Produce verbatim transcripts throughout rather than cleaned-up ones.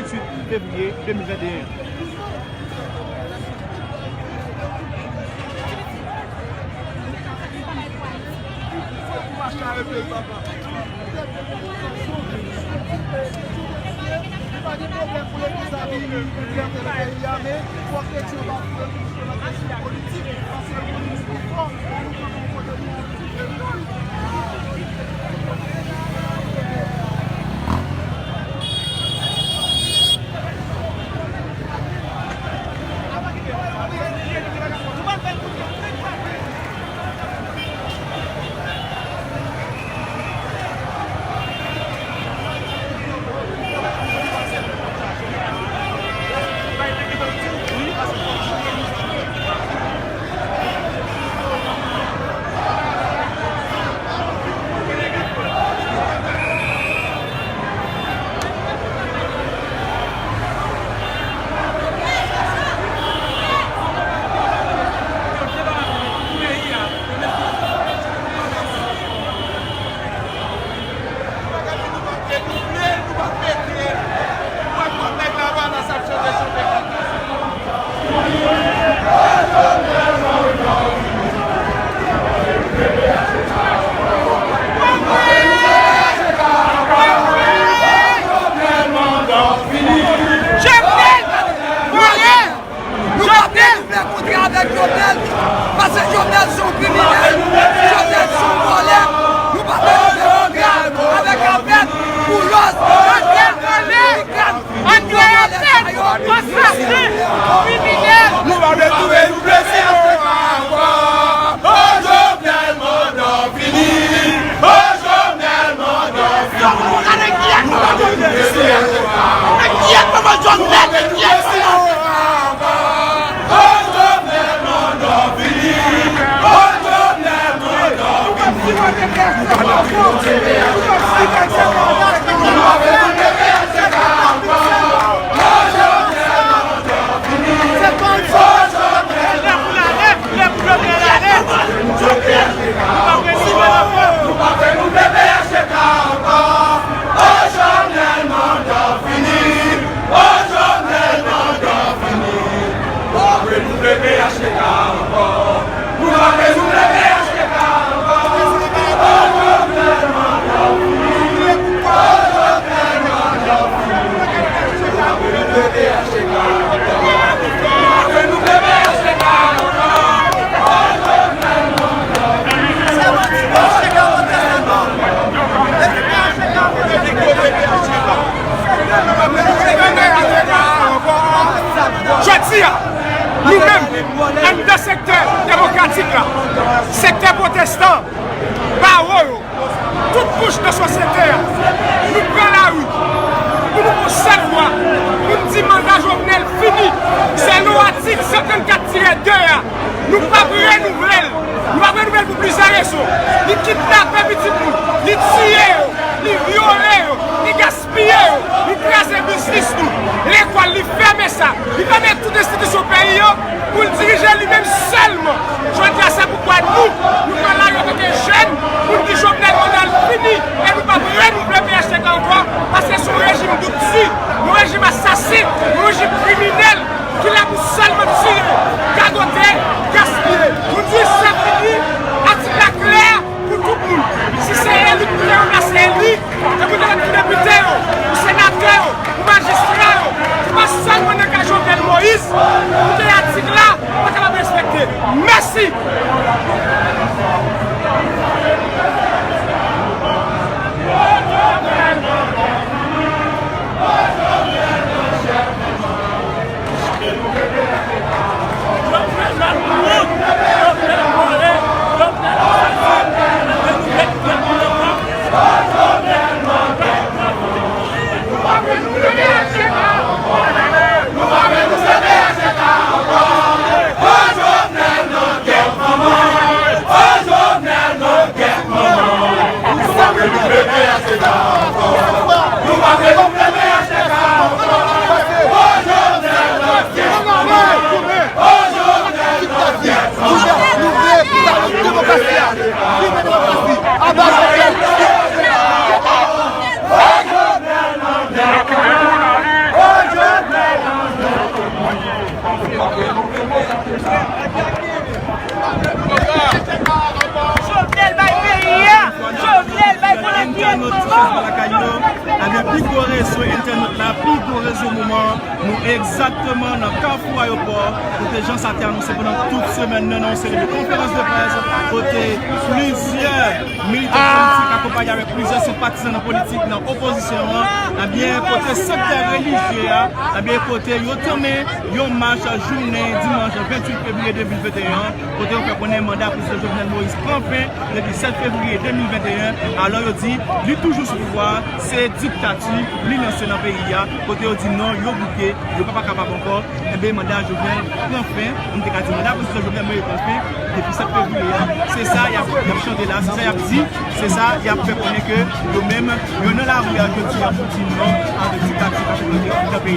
Fevriye de mil venteyen. Pa gen pwoblèm pou legliz la vini, pou libète nan peyi a, men fòk nèg yo pa foure politik, paske politik pi fò, nou pran yon kote nou. Jovenel! Jovenel! Nou pa vle kontre avèk Jovenel, paske Jovenel se yon kriminèl, Jovenel se yon vòlè. Nou pa vle kontre avèk Abed, Boulos, Jovenel vòlè, Anglè, Abed, asasen, kriminèl. Nou pa vle touye nou prezidan ankò. Oh, Jovenel, mandat fini. Oh, Jovenel, mandat fini. Jodi a, nou menm, anndan sektè demokratik la, sektè pwotestan, bawo yo, tout kouch nan sosyete a, nou pran lari pou nou yon sèl vwa, pou n di manda Jovenel fini. Selon atik san trannkat tirè de a, nou p ap renouvle l. Nou p ap renouvle l pou plizyè rezon. Li kidnape pitit nou, li tiye yo, li vyole yo, li gaspiye yo, li kraze biznis nou. Lekòl, li fèmen sa. Li fèmen tout enstitisyon peyi yo pou l dirije li menm sèlman. Jodi a, se poukwa nou, nou pran lari antanke jèn pou n di Jovenel manda l fini e nou p ap renouvle P H T K ankò, paske se yon rejim doutri, yon rejim asasen, yon rejim kriminèl ki la pou sèlman tiye, gagote, gaspiye. Nou di sa fini, atik la klè pou tout moun. Si se eli pou te ranplase eli, e pou te mete pou depite yo, pou senatè yo, pou Pi gwo rezo moman, nou egzakteman nan kafou ayewopò, kote jan sa te anonse pandan tout semèn nan, nan yon seri de konferans de près, kote plizyè militan politik akonpaye avèk plizyè senpatizan nan politik nan opozisyon an, ebyen, kote sektè relijye a, ebyen, kote yo tanmen yon mach jounen dimanch venntuit fevriye de mil venteyen an, kote yo fè konnen manda prezidan Jovenel Moïse pran fen depi sèt fevriye de mil venteyen, alò yo di li toujou sou pouvwa a, se diktati li lanse nan peyi a, kote yo di non, yo bouke, yo pa, pa kapab ankò, enben manda Jovenel pran fen, nou te ka di manda prezidan Jovenel Moïse pran fen, depi sèt fevriye a, se sa y ap, y ap chante la, se sa y ap di, se sa y ap fè konnen ke yo menm, yo nan lari a jodi a pou di non avèk diktati k ap chante nan peyi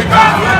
Dayiti.